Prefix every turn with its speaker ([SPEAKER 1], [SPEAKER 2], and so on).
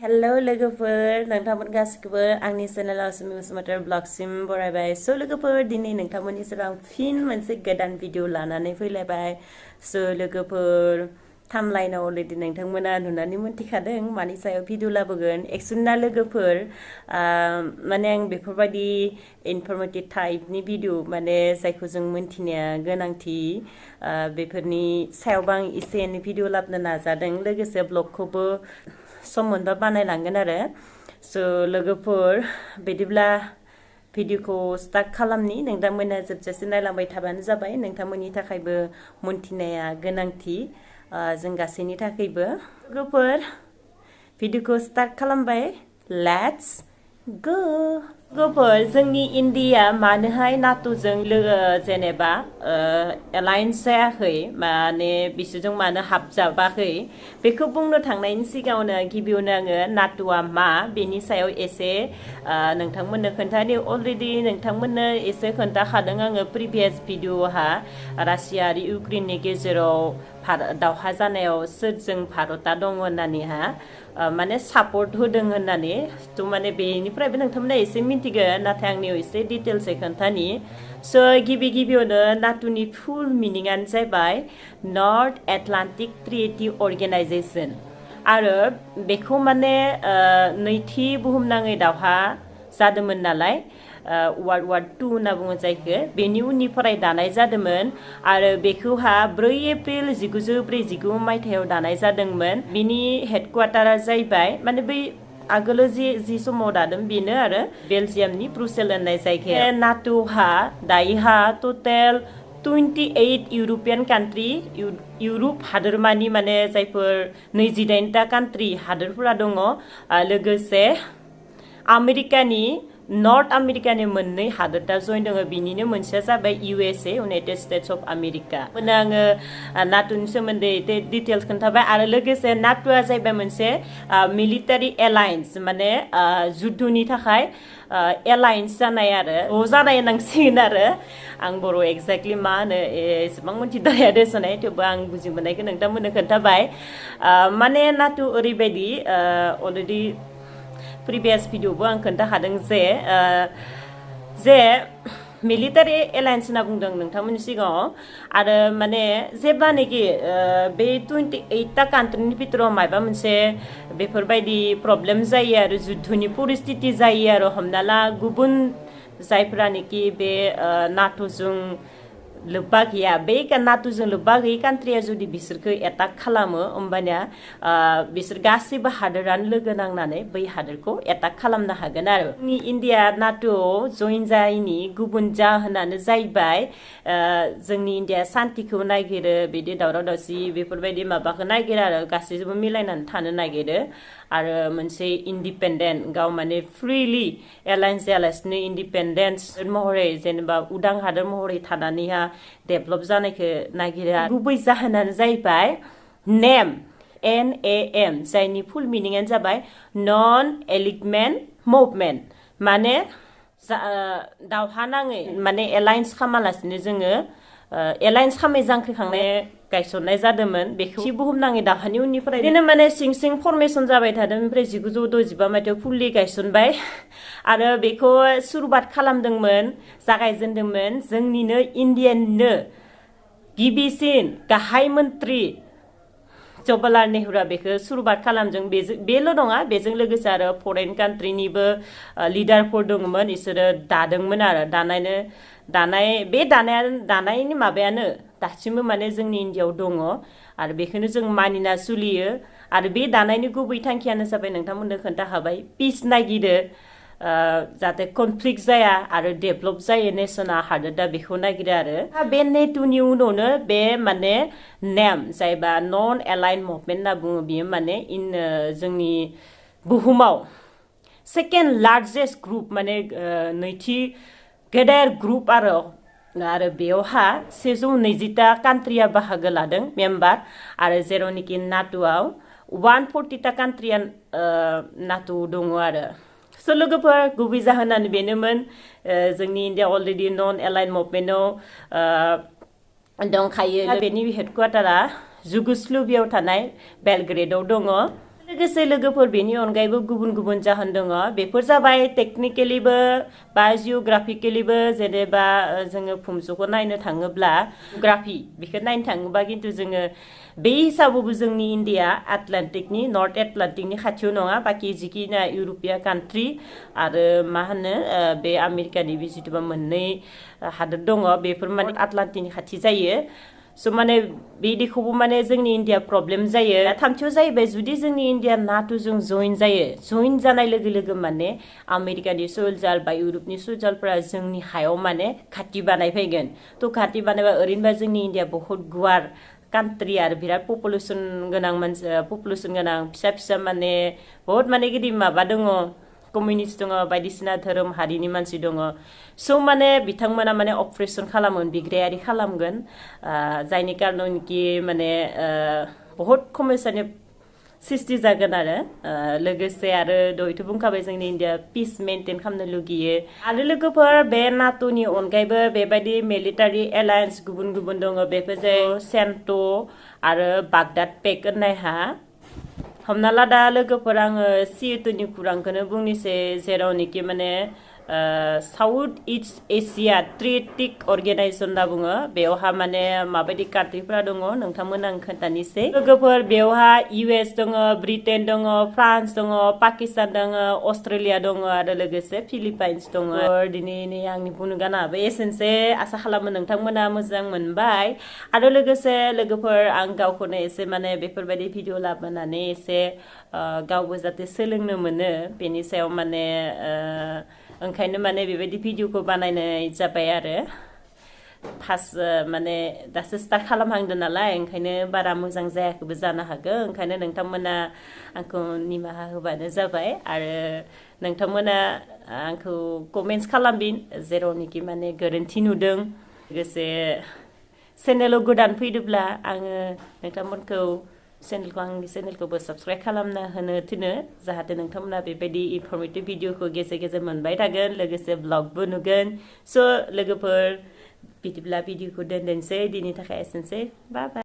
[SPEAKER 1] hello लोगोफोर नोंथांमोन गासिखौबो आंनि चेनेलाव सुमिमाटार ब्लगसिम बरायबाय स' लोगोफोर दिनै नोंथांमोननि सेराव फिन मोनसे गोदान भिडिअ लानानै फैलायबाय स' लोगोफोर थामलाइनाव अलरेडि नोंथांमोना नुनानै मोनथिखादों मानि सायाव भिडिअ लाबोगोन एक्चुअली ना लोगोफोर माने आं बेफोरबायदि इनफरमेटिभ टाइपनि भिडिअ माने जायखौ जों मोनथिनाया गोनांथि बेफोरनि सायावबो आं एसे एनै भिडिअ लाबोनो नाजादों लोगोसे ब्लगखौबो सम मोनबा बानायलांगोन आरो स' लोगोफोर बिदिब्ला भिडिअखौ स्टार्ट खालामनि नोंथांमोना जोबजासे नायलांबाय थाबानो जाबाय नोंथांमोननि थाखायबो मोनथिनाया गोनांथि जों गासैनि थाखायबो लोगोफोर भिडिअखौ स्टार्ट खालामबाय लेट्स गो लोगोफोर जोंनि इन्डिया मानोहाय नाट'जों जेनेबा एलायन्स जायाखै माने बिसोरजों मानो हाबजाबाखै बेखौ बुंनो थांनायनि सिगाङावनो गिबियावनो आङो नाट'आ मा बेनि सायाव एसे नोंथांमोननो खोन्थानि अलरेडि नोंथांमोननो एसे खोन्थाखादों आङो प्रिभियास भिडिअहा रासिया आरो इउक्रेननि गेजेराव दावहा जानायाव सोरजों भारतआ दङ होननानैहा माने सापर्ट होदों होननानै थ' माने बेनिफ्रायबो नोंथांमोना एसे मिन्थिगोन नाथाय आंनियाव एसे डिटेल्सै खोन्थानि स' गिबियावनो नाट'नि फुल मिनिंआनो जाबाय नर्थ एटलान्टिक ट्रिटि अर्गेनाइजेसन आरो बेखौ माने नैथि बुहुमनाङै दावहा जादोंमोन नालाय वर्ल्ड वार 2 होनना बुङो जायखौ बेनि उननिफ्राय दानाय जादोंमोन आरो बेखौहा 4 एप्रिल 1949 मायथाइयाव दानाय जादोंमोन बिनि हेडक्वार्टारा जाहैबाय माने बै आगोलो जि समाव दादों बेनो आरो बेलजियामनि ब्रुसेल होननाय जायगायाव नाट'हा दायोहा टटेल 28 इउर'पियान कान्ट्रि इउर'प हादोरमानि माने जायफोर 28टा कान्ट्रि हादोरफोरा दङ लोगोसे आमेरिकानि नर्थ आमेरिकानि मोननै हादोरदा जइन दङ बिनिनो मोनसेया जाबाय USA United states of America आङो नाट'नि सोमोन्दै डिटेल्स खोन्थाबाय आरो लोगोसे नाट'आ जाहैबाय मोनसे मिलिटारि एलायन्स माने जुद्धनि थाखाय एलायन्स जानाय आरो ज' जानाय होनांसिगोन आरो आं बर' एक्जेक्टलि मा होनो एसेबां मोनथिद्राया देसनाय थेवबो आं बुजि मोननायखौ नोंथांमोननो खोन्थाबाय माने नाट' ओरैबायदि अलरेडि प्रिभियास भिडिअबो आं खोन्थाखादों जे मिलिटारि एलायन्स होनना बुंदों नोंथांमोननि सिगाङाव आरो माने जेब्लानोखि बे 28टा कान्ट्रिनि भितराव माबा मोनसे बेफोरबायदि प्रब्लेम जायो आरो जुद्धनि परिस्थिति जायो आरो हमना ला गुबुन जायफोरानोखि बे नाट'जों लोब्बा गैया बे नाट'जों लोब्बा गैयै कान्ट्रिया जुदि बिसोरखौ एटाक खालामो होमबानिया बिसोर गासैबो हादोरानो लोगो नांनानै बै हादोरखौ एटाक खालामनो हागोन आरो जोंनि इन्डिया नाट'आव जइन जायैनि गुबुन जाहोनानो जाहैबाय जोंनि इन्डिया सान्तिखौ नागिरो बिदि दावराव दावसि बेफोरबायदि माबाखौ नागिरो आरो गासैजोंबो मिलायनानै थानो नागिरो आरो मोनसे इन्डिपेन्डेन्ट गाव माने फ्रिलि एलायन्स जायालासिनो इन्डिपेन्डेन्स महरै जेनेबा उदां हादोर महरै थानानैहा डेभलप जानायखौ नागिरो गुबै जाहोनानो जाहैबाय नेम NAM जायनि फुल मिनिंआनो जाबाय नन एलिगमेन्ट मुभमेन्ट माने दावहा नाङै माने एलायन्स खालामालासिनो जोङो एलायन्स खामै जांख्रिखांनाय गायसननाय जादोंमोन बेखौ बुहुमनाङै दावहानि उननिफ्राय बिदिनो माने सिं फरमेसन जाबाय थादों ओमफ्राय 1965 मायथाइयाव फुल्लि गायसनबाय आरो बेखौ सुरुवात खालामदोंमोन जागायजेनदोंमोन जोंनिनो इन्डियानिनो गिबिसिन गाहाय मन्त्रि जवाहरलाल नेहुरा बेखौ सुरुवात खालामदों बेल' नङा बेजों लोगोसे आरो फरेन कान्ट्रिनिबो लिडारफोर दङमोन बिसोरो दादोंमोन आरो दानायनि माबायानो दासिमबो माने जोंनि इन्डियाआव दङ आरो बेखौनो जों मानिना सोलियो आरो बे दानायनि गुबै थांखियानो जाबाय नोंथांमोननो खोन्थाखाबाय पिस नागिरो जाहाथे कनफ्लिक्ट जाया आरो डेभलप जायो नेसना हादोरदा बेखौ नागिरो आरो बे नेट'नि उनावनो बे माने नेम जायबा नन एलाइन मुभमेन्ट होनना बुङो बियो माने जोंनि बुहुमाव सेकेन्ड लार्जेस्ट ग्रुप माने नैथि गेदेर ग्रुप आरो बेयावहा 120टा कान्ट्रिया बाहागो लादों मेम्बार आरो जेरावनोखि नाट'आव 140टा कान्ट्रिया नाट' दङ आरो स' लोगोफोर गुबै जाहोनानो बेनोमोन जोंनि इन्डिया अलरेडि नन एलाइन मुभमेन्टआव दंखायो बेनि हेडक्वार्टारा जुगोस्लभियाव थानाय बेलग्रेडआव दङ लोगोसे लोगोफोर बेनि अनगायैबो गुबुन गुबुन जाहोन दङ बेफोर जाबाय टेक्निकेलिबो बा जिअग्राफिकेलिबो जेनेबा जोङो भुमजखौ नायनो थाङोब्ला जिअग्राफि बेखौ नायनो थाङोबा खिन्थु जोङो बे हिसाबावबो जोंनि इन्डिया आटलान्टिकनि नर्थ आटलान्टिकनि खाथियाव नङा बाखि जिखिना इउर'पियान कान्ट्रि आरो मा होनो बे आमेरिकानि बे जिथुबा मोननै हादोर दङ बेफोर माने आटलान्टिकनि खाथि जायो स' माने बिदिखौबो माने जोंनि इन्डिया प्रब्लेम जायो थामथियाव जाहैबाय जुदि जोंनि इन्डिया नाट'जों जइन जायो जइन जानाय लोगो लोगो माने आमेरिकानि सोलजार बा इउरपनि सोलजारफोरा जोंनि हायाव माने खाथि बानायफैगोन थ' खाथि बानायबा ओरैनोबा जोंनि इन्डिया बहुत गुवार कान्ट्रि आरो बिराद पपुलेसन गोनां मानसि पपुलेसन गोनां फिसा फिसा माने बहुत माने गिदिर माबा दङ कमिउनिस्ट दङ बायदिसिना धोरोम हारिनि मानसि दङ स' माने बिथांमोना माने अपारेसन खालामगोन बिग्रायारि खालामगोन जायनि कारनखि माने बहुत समस्यानि सृष्टि जागोन आरो लोगोसे आरो दहायथ' बुंखाबाय जोंनि इन्डिया पिस मेनटेन खालामनो लुगैयो आरो लोगोफोर बे नाट'नि अनगायैबो बेबायदि मिलिटारि एलायन्स गुबुन गुबुन दङ बेफोर जायो सेन्ट' आरो बागदाद पेक होननायहा हमना ला दा लोगोफोर आङो सिएट'नि खुरांखौनो बुंनोसै जेरावनोखि माने साउथ इस्ट एसिया ट्रेटिक अर्गेनाइजेसन होनना बुङो बेवहा माने माबायदि कान्ट्रिफोरा दङ नोंथांमोन आं खोन्थानोसै लोगोफोर बेवहा इउएस दङ ब्रिटेन दङ फ्रान्स दङ पाकिस्तान दङ अस्ट्रेलिया दङ आरो लोगोसे फिलिपाइन्स दङ दिनैनि आंनि बुंनो गोनाङाबो एसेनोसै आसा खालामो नोंथांमोना मोजां मोनबाय आरो लोगोसे लोगोफोर आं गावखौनो एसे माने बेफोरबायदि भिडिअ लाबोनानै एसे गावबो जाहाथे सोलोंनो मोनो बेनि सायाव माने ओंखायनो माने बेबायदि भिडिअखौ बानायनाय जाबाय आरो फार्स्ट माने दासो स्टार्ट खालामहांदों नालाय ओंखायनो बारा मोजां जायाखैबो जानो हागौ ओंखायनो नोंथांमोना आंखौ निमाहा होबानो जाबाय आरो नोंथांमोना आंखौ कमेन्ट्स खालामबिन जेरावनोखि माने गोरोन्थि नुदों लोगोसे चेनेलाव गोदान फैदोंब्ला आङो नोंथांमोनखौ आंनि चेनेलखौबो साबस्क्राइब खालामना होनो थिनो जाहाथे नोंथांमोना बेबायदि इनफरमेटिभ भिडिअखौ गेजेर गेजेर मोनबाय थागोन लोगोसे ब्लगबो नुगोन स' लोगोफोर बिदिब्ला भिडिअखौ दोननोसै दिनैनि थाखाय एसेनोसै बाय बाय